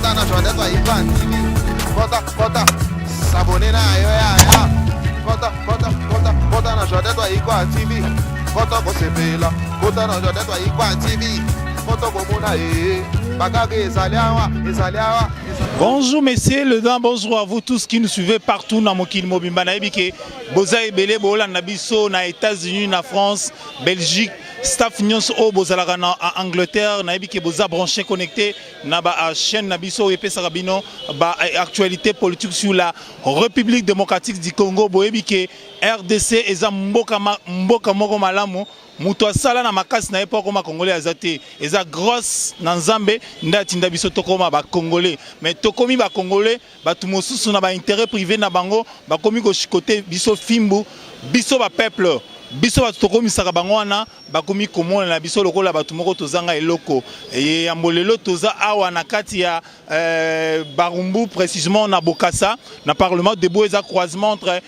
Kota na Jodetwa Ikwan TV. Kota, kota, s'abonner na yo ya ya. Kota, kota, kota, kota na Jodetwa Ikwan TV. Kota kosepela, kota na Jodetwa Ikwan TV. Kota komona eh. Bakaka ezali awa, ezali awa. Bonjour messieurs le dames, bonjour à vous tous qui nous suivez partout na mokili mobimba. Nayebi ke boza ebele bolanda biso na États-Unis, na France, Belgique, staff nyonso oyo bozalaka na Angleterre, nayebi ke boza branché, connecté na ba chaîne na biso oyo epesaka bino ba actualité politique sur la République démocratique du Congo. Boyebi ke RDC eza mboka, mboka moko malamu. Moto asala na makasi na ye mpo akoma Congolais aza te. Eza grâce na Nzambe nde atinda biso tokoma Bacongolais. Mais tokomi Bacongolais, bato mosusu na baintérêt privé na bango bakomi koshikote biso fimbu. Biso bapeuple, biso bato tokomisaka bango wana, bakomi komona na biso lokola bato moko tozanga eloko. Yambo lelo toza awa na kati ya Barumbu, précisément na Bokassa, na Parlement debout. Eza croisement entre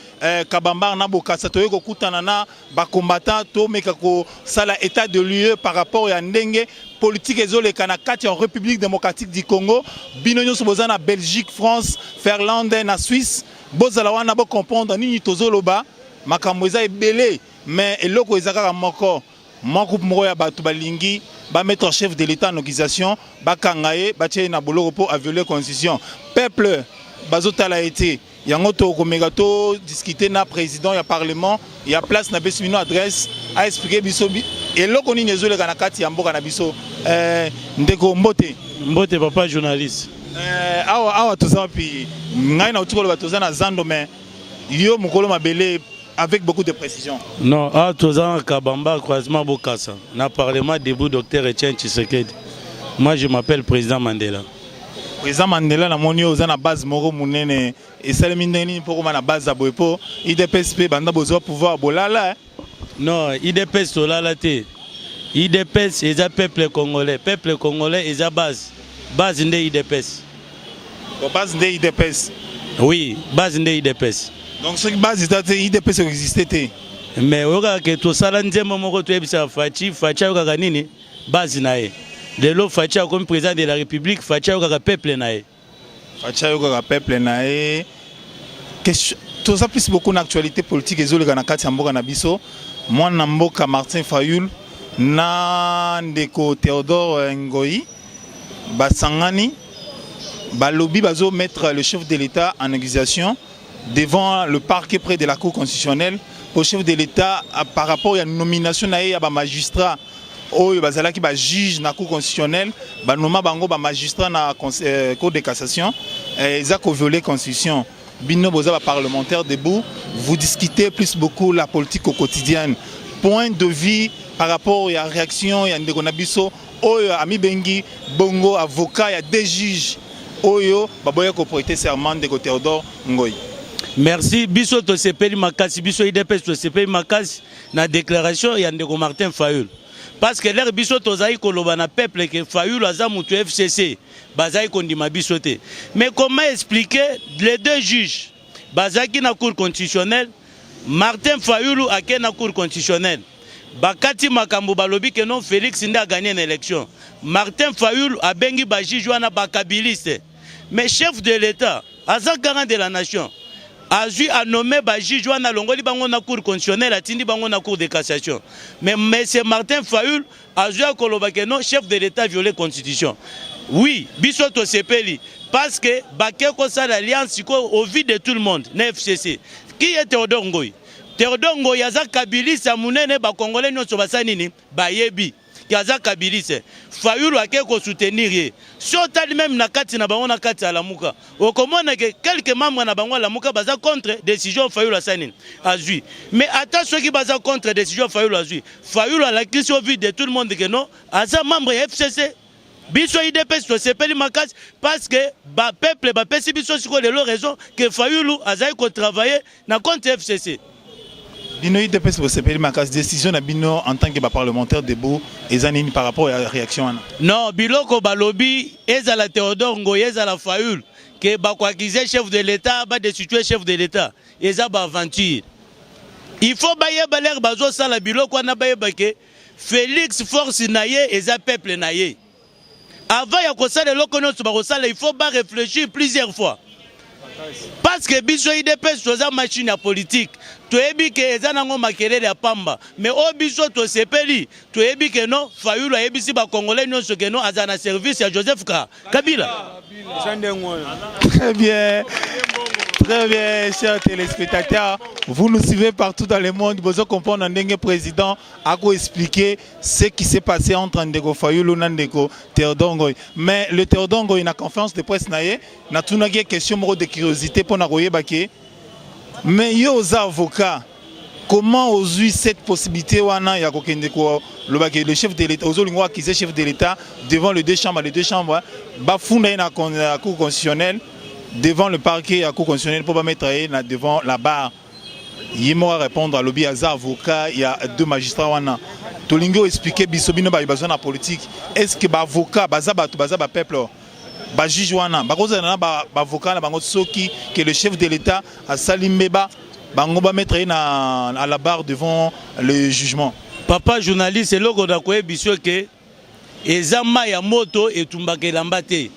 Kabambar na Bokassa. Toyei kokutana na bacombattant, tomeka kosala état de lieu par rapport ya ndenge politique ezoleka na kati ya République démocratique du Congo. Bino nyonso boza na Belgique, France, Finlande, na Suisse, bozala wana, bocomprendre nini tozoloba. Makambo eza ebele, mais eloko eza kaka moko: mwa groupe moko ya bato balingi bamettre chef de l'État en accusation, bakanga ye, batia ye na boloko mpo aviole constitution. Peuple bazotala ye te. Yango tokomeka todiscute na président ya parlement ya place. Napesi bino adresse, aexplike biso eloko nini ezoleka na kati ya mboka na biso. Ndeko, mbote. Mbote, papa journaliste. Awa awa toza wapi? Ngai nauti koloba toza na zando, mais yo mokolo mabele, avec beaucoup de précision. Non, awa toza na Kabamba, croisement Bokassa, na Parlement debout docteur Etienne Tshisekedi. Moi, je m'appelle président Mandela. Président Mandela, namoni oyo oza na base moko monene. Esalemi ndenge nini mpo koma na base ya boye? Mpo UDPS mpe banda bozwa pouvoir, bolala, eh? Non, UDPS tolala te. UDPS eza peuple congolais. Peuple congolais eza base. Base nde UDPS. Bon, base nde UDPS? Oui, base nde UDPS. Donc soki base eza te, UDPS ekoexiste te? Mais oyokaka ke tosala nzembo moko, toyebisaka Fatshi. Fatshi ayokaka nini? Base na ye. Lelo Fatshi akomi président de la République, Fatshi ayokaka peuple na ye. Fatshi ayokaka peuple na ye. Question, toza plus beaucoup na actualité politique ezoleka na kati ya mboka na biso. Mwana mboka Martin Fayulu na ndeko Théodore Ngoi basangani, balobi bazomettre le chef de l'État en accusation devant le parquet près de la Cour constitutionnelle, au chef de l'État, par rapport ya nomination na ye ya bamagistrat oyo bazalaki bajuge na Cour constitutionnelle. Banoma bango bamagistrat na Cour de cassation, eza koviole constitution. Bino boza baparlementaire debout, vous discutez plus beaucoup la politique au quotidien. Point de vue par rapport ya réaction ya ndeko na biso oyo amibengi bongo avocat ya deux juges oyo baboya koprêter serment, ndeko Théodore Ngoi? Merci. Biso tosepeli makasi, biso UDPS tosepeli makasi na déclaration ya ndeko Martin Fayulu, parce que l'heure biso tozali koloba na peuple ke Fayulu aza moto FCC, bazali kondima biso te. Mais comment expliquer les deux juges bazalaki na Cour constitutionnelle? Martin Fayulu ake na Cour constitutionnelle, bakati makambo, balobi ke non, Félix nde aganye na élection. Martin Fayulu abengi bajuge wana bakabiliste. Mais chef de l'État aza garant de la nation, azwi anome bajuge wana, alongoli bango na Cour constitutionnelle, atindi bango na Cour de cassation. Mais monsieur Martin Fayulu azwi akoloba ke non, chef de l'État violé constitution. Oui, biso tosepeli parce que bake kosala alliance sikoyo au vu de tout le monde na FCC. Qui est Théodore Ngoi? Théodore Ngoi aza kabiliste ya monene. Bakongolais nyonso basala nini? Bayebi ke aza kabiliste. Fayulu ake kosoutenir ye. So otali même na kati na bango, na kati ya Lamuka, okomona ke quelques membres na bango ya Lamuka baza contre décision Fayulu asali nini? Azwi. Mais ata soki baza contre décision Fayulu azwi, Fayulu alakisi au vu de tout le monde ke non, aza membre ya FCC. Biso UDPS tosepeli makasi parce que bapeuple bapesi biso sikoyo lelo raison ke Fayulu azali kotravaille na compte FCC. Bino UDPS bosepeli makasi. Décision na bino en tant que baparlementaire debout eza nini par rapport ya réaction wana? Non, biloko balobi, ezala Théodore Ngoyi, ezala Fayulu, ke bakoaccuser chef de l'État, badestitue chef de l'État, eza baaventure. Il faut bayeba, l'heure bazosala biloko wana, bayeba ke Félix, force na ye eza peuple na ye. Avant ya kosala eloko nyonso bakosala, il faut ba réfléchir plusieurs fois. Parce que biso UDPS toza machine ya politique, toyebi ke eza nango makelele ya pamba, mais oyo biso tosepeli, toyebi ke non, Fayulu ayebisi ba Congolais nyonso ke non, aza na service ya Joseph Kabila. Très bien. Très bien, chers téléspectateurs. Vous nous suivez partout dans le monde. Vous comprenez ndenge président a expliquer ce qui s'est passé entre Ndeko Fayulu na Ndeko Théodore Ngoy. Mais le Théodore Ngoy na conférence de presse na ye, na tunaki question moko de curiosité pour na koyeba ke mais yo oza avocat, comment ozwi cette possibilité wana ya kokende koloba ke le chef de l'État, ozolinga accuser chef de l'État devant les deux chambres, bafunda ye na Cour constitutionnelle, devant le parquet ya Cour constitutionnelle, mpo bamettre ye na devant la barre? Ye moko arépondre, alobi aza avocat ya deux magistrats wana. Tolingi oexpliquer biso, bino bayo baza na politique, est ce que baavocat baza bato, baza bapeuple? Bajuge wana bakozala na baavocat na bango. Soki ke le chef de l'État asali mbeba, bango bamettre ye na à la barre devant le jugement? Papa journaliste, eloko na koyebi biso ke eza mai ya moto etumbaka elamba te.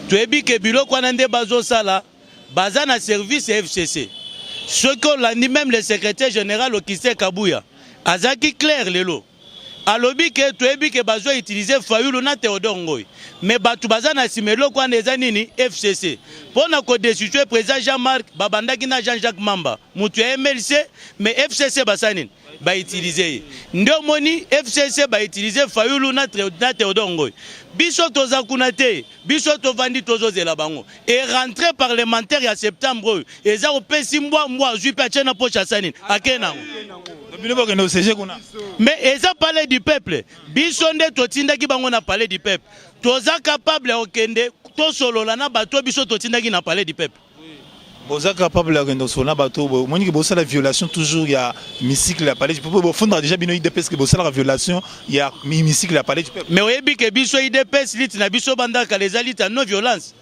Toyebi ke biloko wana nde bazosala, baza na service ya FCC. Soki olandi même le secrétaire général Augustin Kabuya, azalaki clair lelo, alobi ke toyebi ke bazo utiliser Fayulu na Théodore Ngoy, mais bato baza na nsima eloko wana eza nini? FCC. Mpo na kodestituer président Jean-Marc, babandaki na Jean-Jacques Mamba, moto ya MLC, mais FCC basala nini? Bautiliser ye. Nde omoni FCC bautiliser Fayulu na Théodore Ngoy. Biso toza kuna te, biso tovandi, tozozela bango. E rentrée parlementaire ya septembre oyo eza kopesi mbwa, mbwa azwi mpe atie na poche, asa nini, akei nango. Bino bokende osiéger kuna? Mais eza palais du peuple. Biso nde totindaki bango na palais du peuple. Toza capable ya kokende tosolola na bato biso totindaki na palais du peuple. Boza capable ya kokende kosolola na bato? Omoniki bosala violation toujours ya hémicycle ya palais du peuple. Bofundaka déjà bino UDPS ke bosalaka violation ya hémicycle ya palais du peuple. Mais oyebi ke biso UDPS, lutte na biso banda kala eza lutte ya non violence.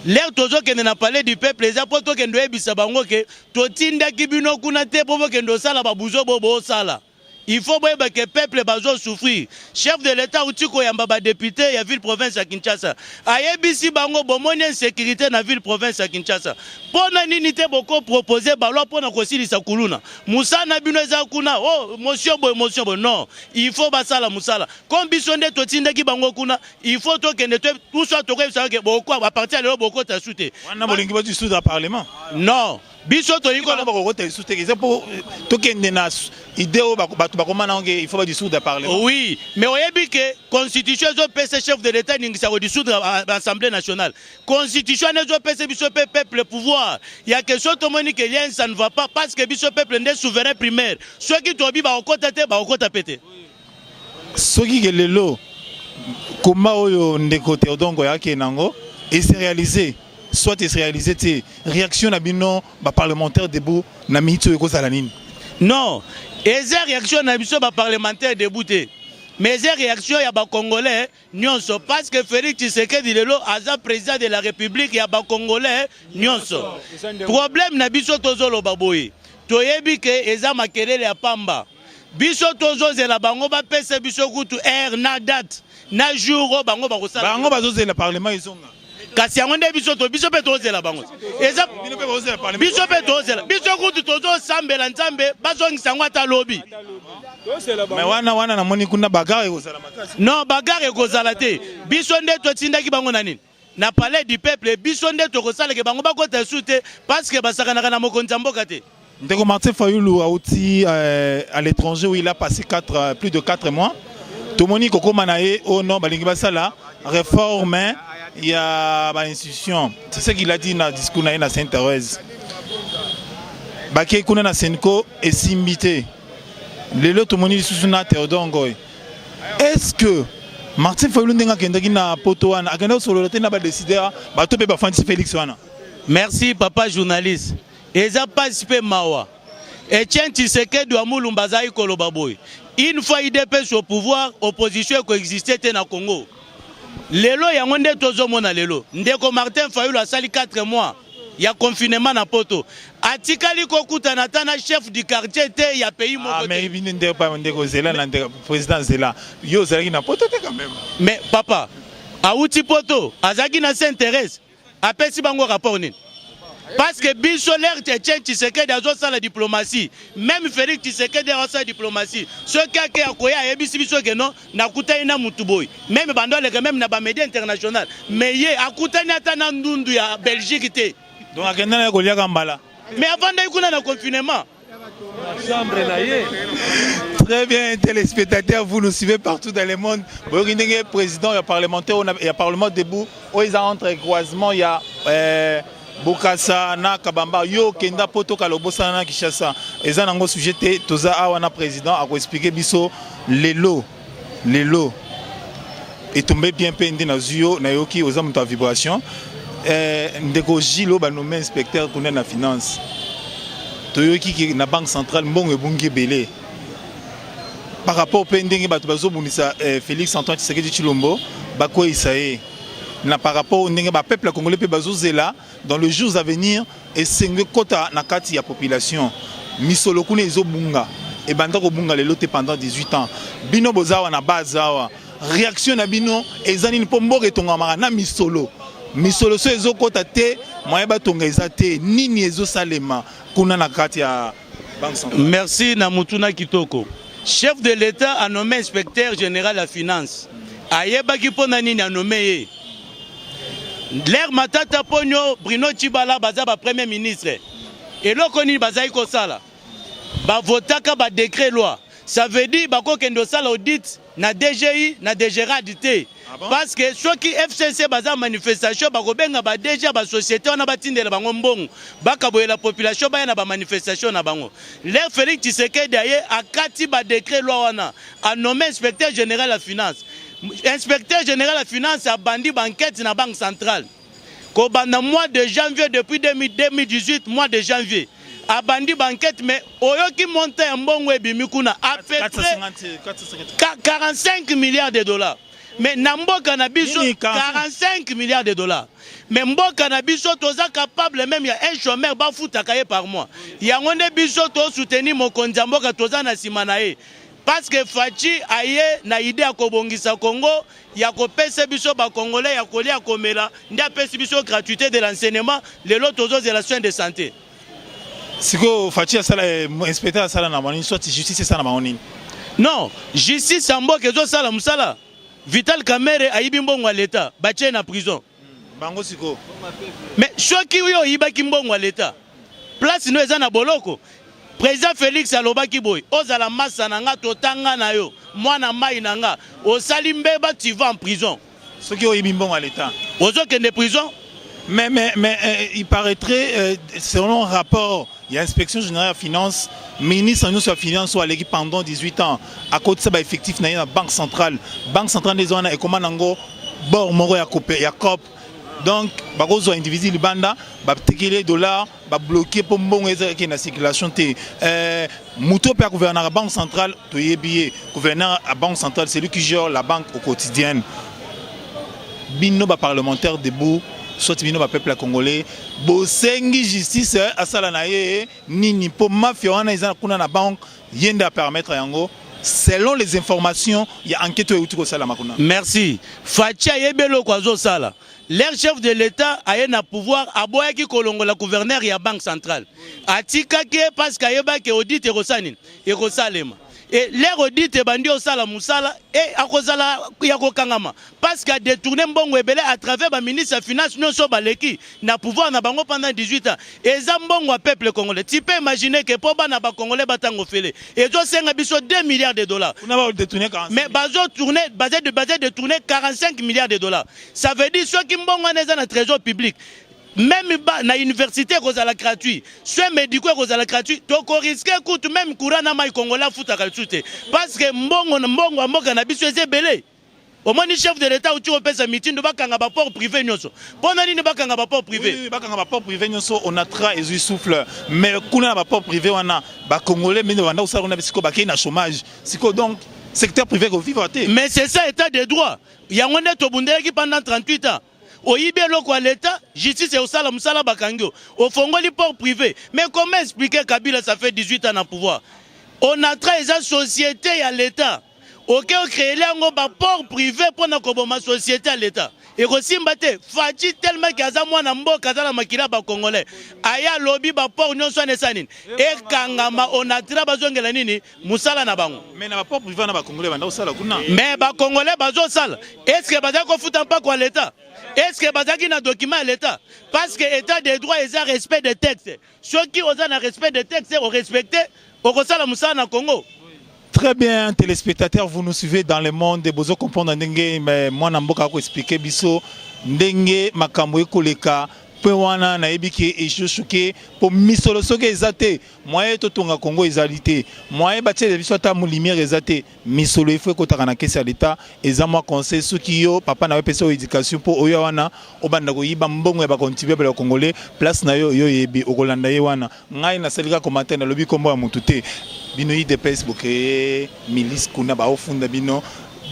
L'heure tozokende na palais du peuple, eza mpo tokende oyebisa bango ke totindaki bino kuna te mpo bokende osala babuzo bo bosala. Il faut boyeba ke peuple bazosouffrir. Chef de l'État auti koyamba badéputé ya ville province ya Kinshasa, ayebisi bango: bomoni insécurité na ville province ya Kinshasa, mpo na nini te bokopropose baloi mpo na kosilisa kuluna? Mosala na bino eza kuna, oh, motion boye, motion boye. Non, il faut basala mosala. Comme biso nde totindaki bango kuna, il faut tokende tout soit tokoyebisa ke boko à partir ya lelo bokota su te. Wana bolingi badissoudre parlement? Non, biso tolingi Bango bakokota lisusu te. Eza mpo tokende na idée oyo bato bakoma nango ke il faut badissoudre parlement. Oui, mais oyebi ke constitution ezopesa chef de l'État ningisa kodissoudre Assemblée nationale. Constitution wana ezopesa biso mpe peuple pouvoir ya ke so tomoni ke rien, ça ne va pas, parce que biso peuple nde souverain primaire. Soki tobi bakokota te, bakokota mpe te. Soki ke lelo komba oyo ndeko Théodore Ngoy akende nango ese réalisé, soit ese réalisé te, réaction na bino baparlementaire debout na miniti oyo ekozala nini? Non, eza réaction na biso baparlementaire debout te, mais eza réaction ya bacongolais nyonso, parce que Félix Tshisekedi lelo aza président de la République ya bacongolais nyonso. Problème na biso, tozoloba boye, toyebi ke eza makelele ya pamba. Biso tozozela bango bapesa biso kutu heure na date na jour oyo bango bakosala. Bango bazozela parlement ezonga. Kasi yango nde biso to biso mpe tozela bango eza. Bino mpe bozela parlement? Biso mpe tozela. Biso kutu tozosambela Nzambe bazongisa yango ata lobi. Mais wana namoni kuna bagarre ekozala makasi. Non, bagarre ekozala te. Biso nde totindaki bango na nini? Na palais du peuple. Biso nde tokosaleke bango bakota su te, parce que basakanaka na mokonzi ya mboka te. Ndeko Martin Fayulu auti à l'étranger où il a passé plus de 4 mois. Tomoni kokoma na ye au non, balingi basala réforme ya ba institution. C'est ce qu'il a dit na discours na ye na Sainte-Thérèse. Bakei kuna na CENCO, esimbi te. Lelo tomoni lisusu na Théodore Ngoy. Est-ce que Martin Fayulu, ndenge akendaki na poto wana, akendaki kosolola te na badécideur, bato mpe bafandisi Félix wana? Merci, papa journaliste. Eza mpasi mpe mawa. Etienne Tshisekedi wa Mulumba azali koloba boye: une fois UDPS au pouvoir, opposition ekoexiste te na Congo. Lelo yango nde tozomona. Lelo ndeko Martin Fayulu asali 4 mois ya confinement na poto, atikali kokutana ata na chef du quartier te ya pays moko. Ah, mais bino nde ndeko Zela na ndeko président Zela, yo ozalaki na poto te quand même. Mais papa, Awuti poto, azalaki na Sainte Thérèse, apesi bango rapport nini? Parce que biso l'heure Etienne Tshisekedi azosala diplomatie, même Félix Tshisekedi azosala diplomatie, soki ake akoya ayebisi biso ke non, nakutani na mutu boye, même bando aleka même na bamédia international, mais ye akutani ata na ndundu ya Belgique te. Donc akenda na ye koliaka mbala. Mais avandaki kuna na confinement. Chambre na ye. Très bien, téléspectateurs, vous nous suivez partout dans le monde. Boyoki ndenge président ya parlementaire ya Parlement debout oyo eza entre croisement ya Bokasa na Kabamba, yo okenda po tokala obosana na Kinshasa, eza nango sujet te. Toza awa na président, akoexpliquer biso lelo. Lelo etombe bien mpe nde nazwi yo, nayoki oza moto ya vibration. Ndeko Gilles, oyo banommé inspecteur kuna na finance, toyoki ke na Banque centrale mbongo ebungi ebele par rapport mpe ndenge bato bazobundisa Félix Antoine Tshisekedi Tshilombo, bakweyisa ye na par rapport ndenge bapeuple congolais mpe bazozela dans les jours à venir. Esengo ekɔta na kati ya population. Misolo kuna ezobunga, ebanda kobunga lelo te, pendant 18 ans. Bino boza awa na base awa, réaction na bino eza nini? Mpo mboka etongamaka na misolo. Misolo so ezokɔta te, moyen batonga eza te. Nini ezosalema kuna na kati ya Banque centrale? Merci na mutuna kitoko. Chef de l'État a nommé inspecteur général ya finance, ayebaki mpo na nini anommé ye. L'heure Matata Ponyo, Bruno Tshibala baza bapremier ministre, eloko nini bazali kosala? Bavotaka badécret loi. Ça veut dire bakokende kosala audit na DGI, na DGRAD te. Ah bon? Parce que soki FCC baza manifestation, bakobenga baDG ya basociété wana, batindela bango mbongo, bakaboyela population, baya na bamanifestation na bango. L'heure Félix Tshisekedi aye, akati badécret loi wana, anommé inspecteur général ya finance. Inspecteur général ya finance abandi baenquête na Banque centrale kobanda mois de janvier, depuis 2018, mois de janvier abandi baenquête. Mais oyoki montant ya mbongo ebimi kuna, à peu près 450. 45 milliards de dollars. Mais na mboka na biso Nini, 45 milliards de dollars, mais mboka na biso toza capable même ya un chômeur bafutaka ye par mois. Yango nde biso tosoutenir mokonzi ya mboka, toza na nsima na ye, parce que Fatshi aye na idée ya kobongisa Congo, ya kopesa biso bacongolais ya kolia, komela. Nde apesi biso gratuité de l'enseignement, lelo tozozela soin de santé. Sikoyo Fatshi asala inspecteur asala na bango nini? Soit justice esala na bango nini? Non, justice ya mboka ezosala mosala. Vital Kamerhe ayibi mbongo ya leta, batie na prison. Bango sikoyo? Mais soki oyo oyibaki mbongo ya leta, place no eza na boloko. Président Félix alobaki boye: ozala masa na nga, totanga na yo, mwana mai na nga, osali mbeba, tu vas en prison. Soki oyibi mbongo ya leta, ozokende prison. Mais il paraîtrait, selon rapport il y a inspection générale ya finance, ministre nyonso ya finance oyo aleki pendant 18 ans akotisa baeffectif na ye na Banque centrale. Banque centrale nde eza wana, ekóma nango bord moko ya ya cop. Donc bakozwa individu libanda, batekeli dollar, babloquer mpo mbongo ezalaki na circulation te. Moto mpe agouvernaka Banque centrale, toyebi ye, gouverneur ya Banque centrale, c'est lui qui gère la banque au quotidien. Bino baparlementaire debout, soit bino bapeuple ya congolais, bosengi justice asala na ye nini? Mpo mafia wana eza kuna na banque, ye nde apermettre yango, selon les informations ya enquête oyo euti kosalama kuna. Merci. Fatshi ayebi eloko azosala. L'heure chef de l'État aye na pouvoir, aboyaki kolongola gouverneur ya Banque centrale, atikaki ye parce que ayebaki audit ekosala nini, ekosalema. E l'heure audit ebandi osala mosala, e akozala ya kokangama, parce que adétourné mbongo ebele à travers baministre ya finance nyonso baleki na pouvoir na bango pendant 18 ans. Eza mbongo ya peuple congolais. Tu peux imaginer ke mpo bana bacongolais batango fele, ezosenga biso 2 milliards de dollars. Kuna badétourné 45. Mais bazotourne, baza détourné 45 milliards de dollars. Ça veut dire soki mbongo wana eza na trésor public, même ba, na université ekozala gratuit, soins médicaux ekozala gratuit, tokorisquer kutu même courant na mai congolais afutaka lisusu te, parce que mbongo mbongo ya mboka na biso eza ebele. Omoni, chef de l'État uti kopesa mitindo bakanga baport privé nyonso. Mpo na nini bakanga baport privé? Oui, bakanga baport privé nyonso. Onatra ezwi souffle, mais kuna na baport privé wana, bacongolais mingi banda kosala kuna, sikoyo bakei na chômage. Sikoyo donc secteur privé kovivre te. Mais c'est ça, état de droit. Yango nde tobundelaki pendant 38 ans. Oyibi eloko ya l'État, justice ekosala mosala, bakangi yo. Ofongoli port privé, mais comment expliquer Kabila, ça fait 18 ans na pouvoir, Onatra eza société ya l'État. Oke ocréele yango baport privé mpo na koboma société ya l'État, ekosimba te. Fatshi, tellement ke aza mwana mboka, aza na makila ya bacongolais, aya alobi baport nyonso wana esa nini? Ekangama. Onatra bazongela nini? Mosala na bango. Mais na baport privé wana, bacongolais banda kosala kuna. Mais bacongolais bazosala, est ce que bazali kofuta mpako ya l'État? Est ce que bazalaki na document ya l'État? Parce que État de droit eza respect de texte. Soki oza na respect de texte, orespecte, okosala mosala na Congo. Très bien, téléspectateurs, vous nous suivez dans le monde. Bozo comprendre ndenge mwana mboka ko expliquer biso ndenge makambo ekoleka mpe wana. Nayebi ke echochoke mpo misolo soki eza te, moyen totonga Congo ezali te, moyen batiela biso ata mo lumière eza te. Misolo ifo ekotaka na caisse ya l'État. Eza mwa conseil. Soki yo papa na yo epesa yo éducation mpo oyo wana obanda koyiba mbongo ya bacontribuable ya congolais, place na yo, yo oyebi okolanda ye wana. Ngai nasali kaka commentaire, nalobi nkombo ya motu te. Bino UDPS bocréer milice kuna, baofunda bino.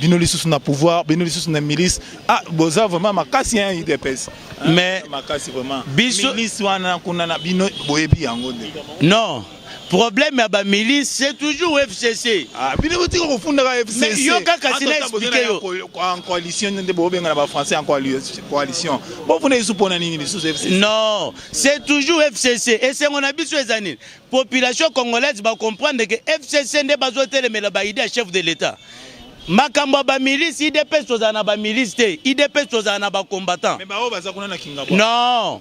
Bino lisusu na pouvoir, bino lisusu na milice. Ah, boza vraiment makasi hein, UDPS. Mais makasi vraiment. Milice wana kuna na bino, boyebi yango nde. Non, problème ya bamilice, c'est toujours FCC. Ah, bino botika kofundaka FCC. Mais yo kaka sina expliquer yo. En coalition nde bobenga na bafrançais, en coalition. Bofunda lisusu mpona nini lisusu FCC? Non, c'est toujours FCC. Esengo na biso eza nini? Population congolaise bacomprendre ke FCC nde bazotelemela baidée ya chef de l'État. Makambo ya bamilice, UDPS tozala na bamilice te. UDPS tozala na bacombattant. Mais baoyo baza kuna na Kingabwa? Non,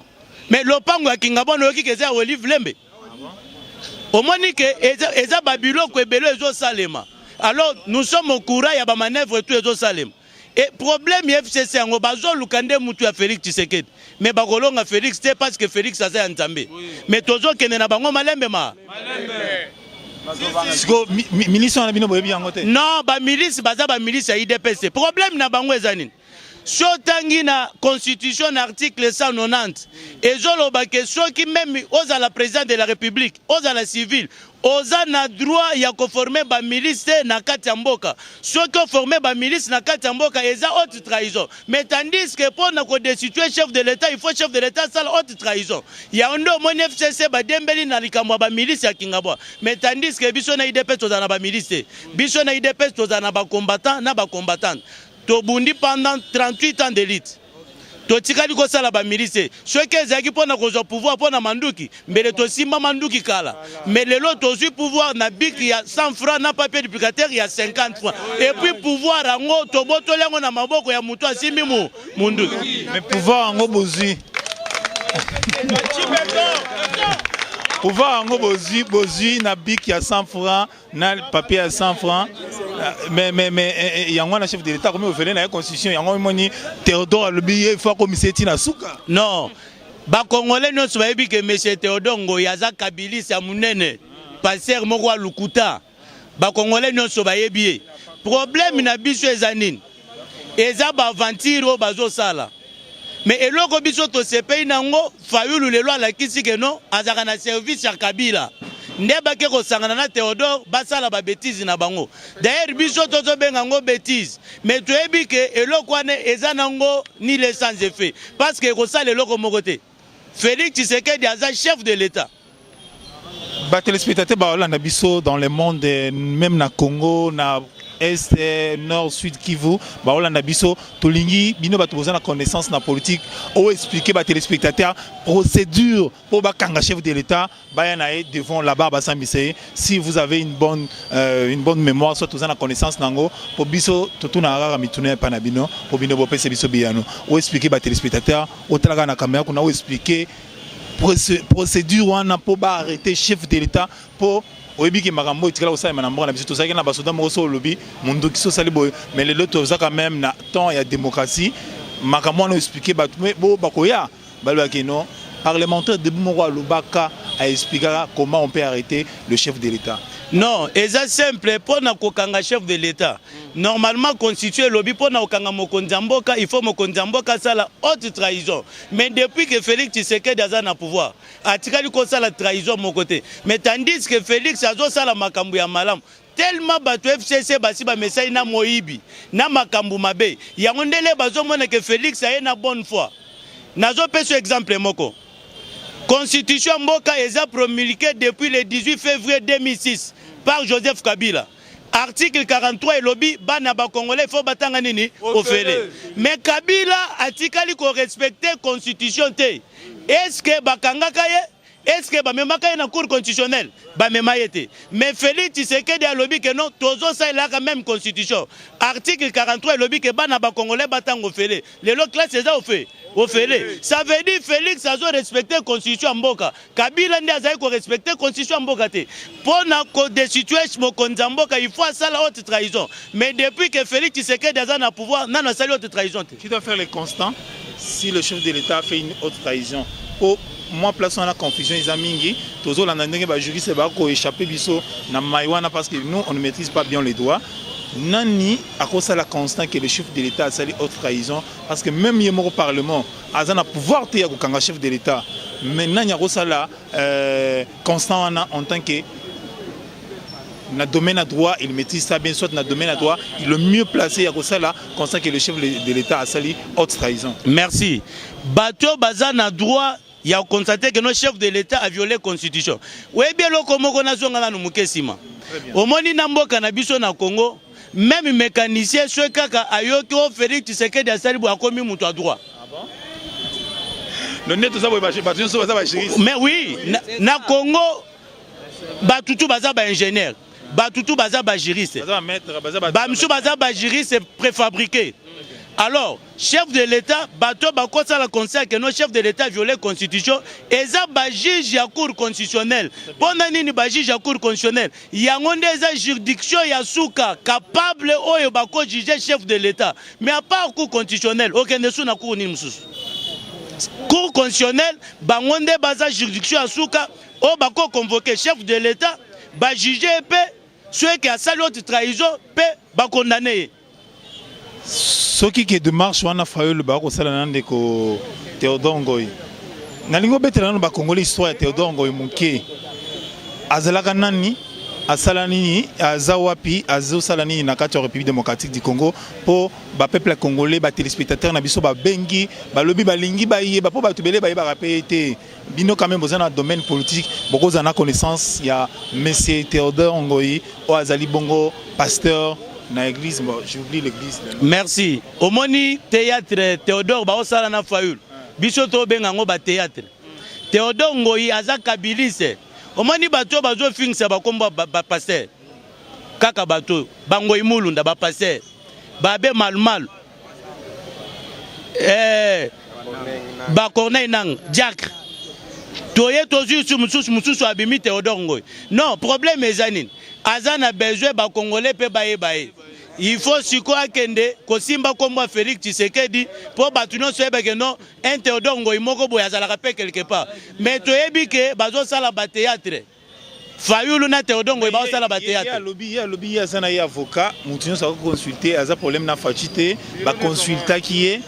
mais lopango ya Kingabwa, oyoki ke eza ya Olive Lembe. Omoni ke eza babiloko ebele ezosalema. Alors nous sommes au courant ya bamanœuvre tout ezosalema. E problème ya FCC yango, bazoluka nde mutu ya Félix Tshisekedi, mais bakolonga Félix te, parce que Félix aza ya Nzambe. Mais tozokende na bango malembe ma. Siko milice wana, bino boyebi yango te? Non, bamilice baza bamilice ya UDPS. Problème na bango eza nini? So otangi na constitution, na article 190, ezoloba ke soki même ozala président de la République, ozala civile, oza na droit ya koformer bamilice te na kati ya mboka. Soki oformer bamilice na kati ya mboka, eza haute trahison. Mais tandis que mpo na kodestituer chef de l'État, il faut chef de l'État asala haute trahison. Yango nde omoni FCC badembeli na likambo ya bamilice ya Kingabwa. Mais tandis que biso na UDPS tozala na bamilice te. Biso na UDPS tozala na bacombattant na bacombattante. Tobundi pendant 38 ans de lutte, totikali kosala bamilice. Soki ezalaki mpo na kozwa pouvoir mpo na manduki, mbele tosimba manduki kala. Mais lelo tozwi pouvoir na bic ya 100 francs na papier duplicateur ya 50 francs. Et puis pouvoir yango, tobotoli yango na maboko ya motu asimbi mu munduki. Mais pouvoir yango bozwi, pouvoir yango bozwi na bic ya 100 francs na papier ya 100 francs, mais yango wana chef de l'État akomi ofele na ye constitution. Yango omoni Théodore alobi ye faut akomisa ye ntina suka. Non, bacongolais nyonso bayebi ke monsieur Théodore Ngoyi aza kabiliste ya monene, pasteur moko ya lukuta. Bacongolais nyonso bayebi ye. Problème na biso eza nini? Eza baaventure oyo bazosala. Mais eloko biso tosepeli nango, Fayulu lelo alakisi ke non, azalaka na service ya Kabila nde bake kosangana na Théodore, basala babêtises na bango. D'ailleurs biso tozobenga yango bêtise, mais toyebi ke eloko wana eza nango nul et sans effet, parce que ekosala eloko moko te. Félix Tshisekedi aza chef de l'État. Batéléspectateur baolanda biso dans le monde, même na Congo, na Est, Nord, Sud Kivu, baolanda biso. Tolingi bino bato boza na connaissance na politique, oexpliquer batéléspectateur procédure mpo bakanga chef de l'État, baya na ye devant là-bas, basambisa ye. Si vous avez une bonne mémoire, soit toza na connaissance nango, mpo biso totunaka kaka mituna epa na bino mpo bino bopesa biso biyano. Oexpliquer batéléspectateur, otalaka na caméra kuna, oexpliquer procédure wana mpo baarrêter chef de l'État, mpo oyebi ke makambo oyo etikala kosalema na mboka na biso. Tozalaki na basoda moko, so olobi mondoki, so osali boye. Mais lelo toza quand même na temps ya démocratie. Makambo wana oexpliquer bato bo bakoya balobaki non, parlementaire debout moko alobaka, aexpliquaka comment on peut arrêter le chef de l'État. Non, eza simple. Mpo na kokanga chef de l'État, normalement constitution elobi mpo na kokanga mokonzi ya mboka, il faut mokonzi ya mboka asala haute trahison. Mais depuis que Félix Tshisekedi aza na pouvoir, atikali kosala trahison moko te. Mais tandis que Félix azosala makambo ya malamu tellement, bato FCC basi bamesai na moyibi na makambo mabe. Yango ndele bazomona ke Félix aye na bonne foi. Nazopesa exemple moko: constitution mboka eza promulguée depuis le 18 février 2006 par Joseph Kabila. Article 43 elobi bana ba congolais faut batanga nini? Ofele. Mais Kabila atikali ko respecter constitution te. Est-ce que bakangaka ye? Est-ce que bamemaka ye na cour constitutionnelle? Bamema ye te. Mais Félix Tshisekedi alobi que non, tozosalelaka même constitution. Article 43 elobi que bana ba congolais batanga ofele. Lelo classe eza ofe ofele. Ça veut dire Félix azo respecter constitution ya mboka. Kabila nde azali ko respecter constitution ya mboka te. Pona ko destituer mokonzi ya mboka, il faut asala haute trahison. Mais depuis que Félix Tshisekedi aza na pouvoir, nanu asali haute trahison te. Qui doit faire le constat si le chef de l'État a fait une haute trahison? Po mwa place wana confusion eza mingi, tozolanda ndenge ba juristes ba ko échapper biso na mayi wana parce que nous on ne maîtrise pas bien les droits. Nani akosala constat que le chef de l'État asali haute trahison? Parce que même ye moko parlement aza na pouvoir te ya kokanga chef de l'État, mais nani akosala constat wana en tant que na domaine à droit il maîtrise ça bien, soit na domaine à droit il est le mieux placé ya kosala constat que le chef de l'État asali haute trahison? Merci. Bato baza na droit ya constater que nos chef de l'État a violé constitution. Oyebi eloko moko, nazonga nanu moke nsima. Omoni, na mboka na biso na Congo, même mécanicien soki kaka ayoki o Félix Tshisekedi asali boye, akomi moto ya droit. No nde toza boye, bato nyonso baza bajuriste. Mais oui, na Congo batutu baza baingénieur, batutu baza bajuriste, baza bamaître, baza bamisusu baza bajuriste préfabriqué. Alors chef de l'État, bato bakosala conseil que no chef de l'État violé constitution eza bajuge ya cour constitutionnelle. Mpo na nini bajuge ya cour constitutionnelle? Yango nde eza juridiction ya suka capable oyo bakojuge chef de l'État. Mais à part cour constitutionnelle, okende su na cour nini mosusu? Cour constitutionnelle, bango nde baza juridiction ya suka oyo bakoconvoke chef de l'État, bajuge mpe soki asali haute trahison mpe bakondane ye. Soki ke démarche wana Fayulu bakosala na ndeko Théodore Ngoy, nalingi obetela nano bakongoli histoire ya Théodore Ngoy moke. Azalaka nani? Asala nini? Aza wapi? Azosala nini na kati ya République démocratique du Congo? Mpo bapeuple congolais, batéléspectateur na biso babengi, balobi balingi bayeba, mpo bato ebele bayebaka mpe te. Bino quand même boza na domaine politique, bokozala na connaissance ya monsieur Théodore Ngoy oyo azali bongo pasteur na église. Bon, j'oublie l'église. Merci. Omoni, théâtre Théodore baosala na Fayulu, biso tobenga yango bathéâtre. Théodore Ngoyi aza kabiliste. Omoni, bato oyo bazofingisa bakombo bapasteur, kaka bato oyo bangoyi Mulunda, bapasteur babe malumalu, bacorneille nanga diacre, toye tozwi su mosusu, mosusu abimi Théodore Ngoyi. Non, problème eza nini? Aza na besoin bacongolais mpe bayeba ye. Il faut sikoyo akende kosimba nkombo ya Félix Tshisekedi mpo bato nyonso oyebake non, un Théodore Ngoyi moko boye azalaka mpe quelque part. Mais toyebi ke bazosala bathéâtre, Fayulu na Théodore Ngoyi bazosala bathéâtre. Ye alobi ye aza na ye avocat, moto nyonso akoconsulte, aza problème na Fatshi te. Baconsultaki ye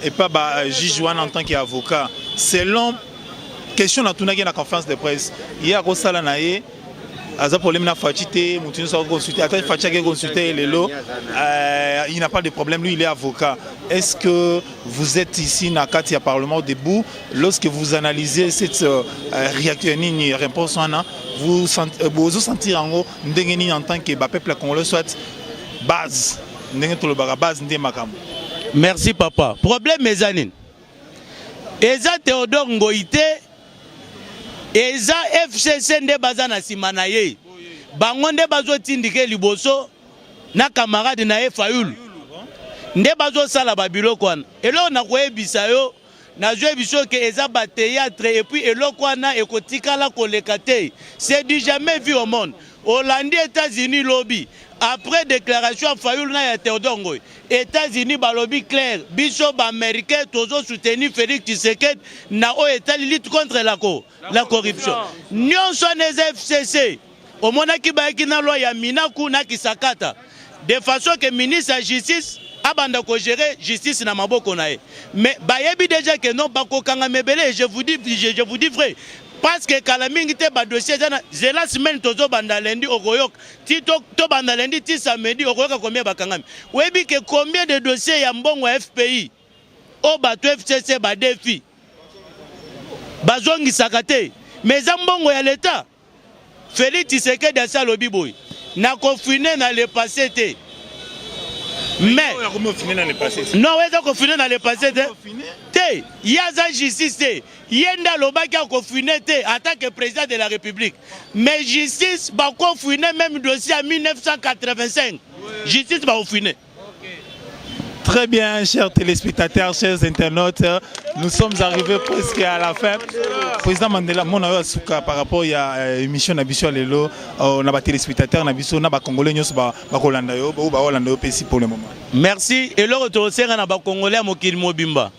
epa bajuge wana en tant que avocat. Selon question natunaki na conférence de presse, ye akosala na ye, aza problème na Fatshi te, moto nyonso akoconsulte, ata Fatshi ake consulte ye lelo, il n'a pas de problème, lui il est avocat. Est-ce que vous êtes ici na kati ya Parlement debout, lorsque vous analysez cette réaction, nini réponse wana, vous bozosentir yango ndenge nini en tant que bapeuple congolais, soit base, ndenge tolobaka base nde makambo? Merci papa. Problème eza nini? Eza Théodore Ngoyi te, eza FCC nde baza na nsima na ye. Bango nde bazotindika liboso na camarade na ye Fayulu, nde bazosala babiloko wana. Eloko na koyebisa yo, nazwi biso ke eza bathéâtre et puis eloko wana ekotikala koleka te. C'est du jamais vu au monde. Olandi États-Unis lobi, après déclaration ya Fayulu na ya Théodore Ngoyi, États-Unis balobi clair: biso baaméricain tozosoutenir Félix Tshisekedi na oyo etali lutte contre la corruption. Nyonso wana eza FCC. Omonaki bayaki na loi ya Minaku na Kisakata de façon que ministre ya justice abanda kogérer justice na maboko na ye. Mais bayebi déjà que non, bakokanga mebele. Je vous dis vrai, parce que kala mingi te badossier eza na zela. Semaine tozobanda lundi, okoyoka ti tobanda lundi ti samedi, okoyoka combien bakangami. Oyebi ke combien de dossier ya mbongo ya FPI oyo bato FCC badefi, bazongisaka te, mais eza mbongo ya leta. Félix Tshisekedi asi alobi boye. Nakofine na le passé te. Mais non, eza kofine na le passé te. Te, ye aza justice te. Ye nde alobaki akofine te en tant que président de la République. Mais justice bakofine même dossier ya 1985. Justice bakofine. Très bien, chers téléspectateurs, chers internautes, nous sommes arrivés presque à la fin. Président Mandela, mon ayo asuka par rapport à euh, émission na biso lelo, euh, na ba téléspectateurs na biso na ba congolais nyonso ba ba kolanda yo, ba kolanda yo pesi pour le moment. Merci. Eloko tosenga na ba congolais ya mokili mobimba.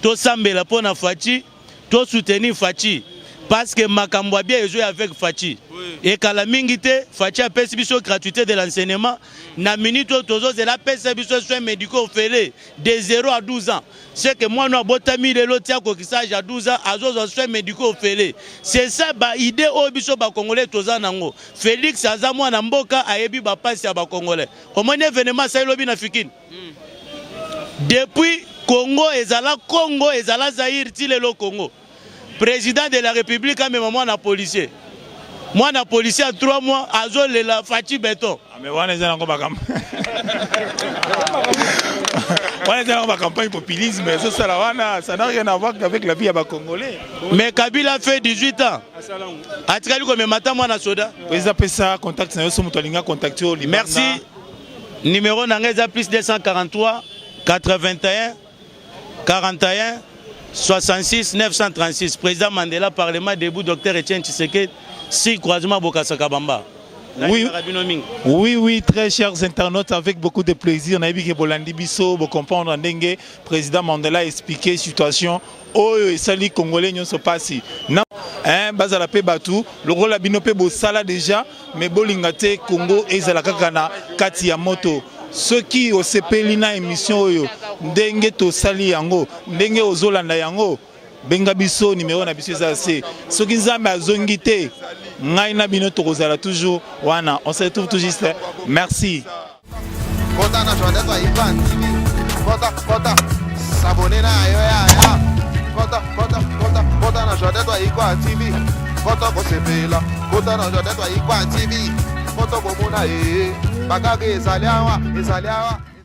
Tosambela mpo na Fatshi, to soutenir Fatshi parce que makambo ya bien ezoya avec Fatshi. Ekala mingi te, Fatshi apesi biso gratuité de l'enseignement. Na minute oyo tozozela apesa biso soins médicaux ofele de 0 à 12 ans. C'est que mwana abotami lelo ti akokisa âge ya 12 ans azozwa soins médicaux ofele. C'est ça ba idée oyo biso ba congolais toza nango. Félix aza mwana mboka ayebi ba pasi ya ba congolais. Omoni événement asali lobi na Fikine? Depuis Congo ezala Congo ezala Zaïre ti lelo Congo. Président de la République amema mwana policier. Mwana policier ya 3 mois azolela Fatshi Beton. Ah, mais wana eza nango makambo wana eza nango bacampagne populisme ezosala wana ça n'a rien à voir avec la vie ya bacongolais. Mais Kabila fait 18 ans. Atikali komema ata mwana soda. Président pesa contact na yo so moto alinga contacte yo libanda. Merci. Numéro na ngai eza plus 243 81 41 66 936. Président Mandela, Parlement debout, Docteur Etienne Tshisekedi, si croisement Bokassa Kabamba. Oui, oui, oui, très chers internautes, avec beaucoup de plaisir, nayebi ke bolandi biso, bo comprendre ndenge président Mandela expliquer situation oyo esali congolais nyonso pasi. Na hein, bazala pe batu lokola bino pe bosala déjà mais bolinga te Congo ezala kaka na kati ya moto. Soki osepeli na émission oyo ndenge tosali yango, ndenge ozolanda yango, benga biso, numéro na biso eza se. Soki Nzambe azongi te, ngai na bino tokozala toujours wana. On se retrouve tout juste. Merci. Kota na Jordan Ivan TV. Kota, kota. S'abonner na yo ya ya. Kota, kota, kota, kota na Jordan Ivan TV. Kota kosepela. Kota na Jordan Ivan TV. Kota komona eh. Bakage ezali awa, ezali awa.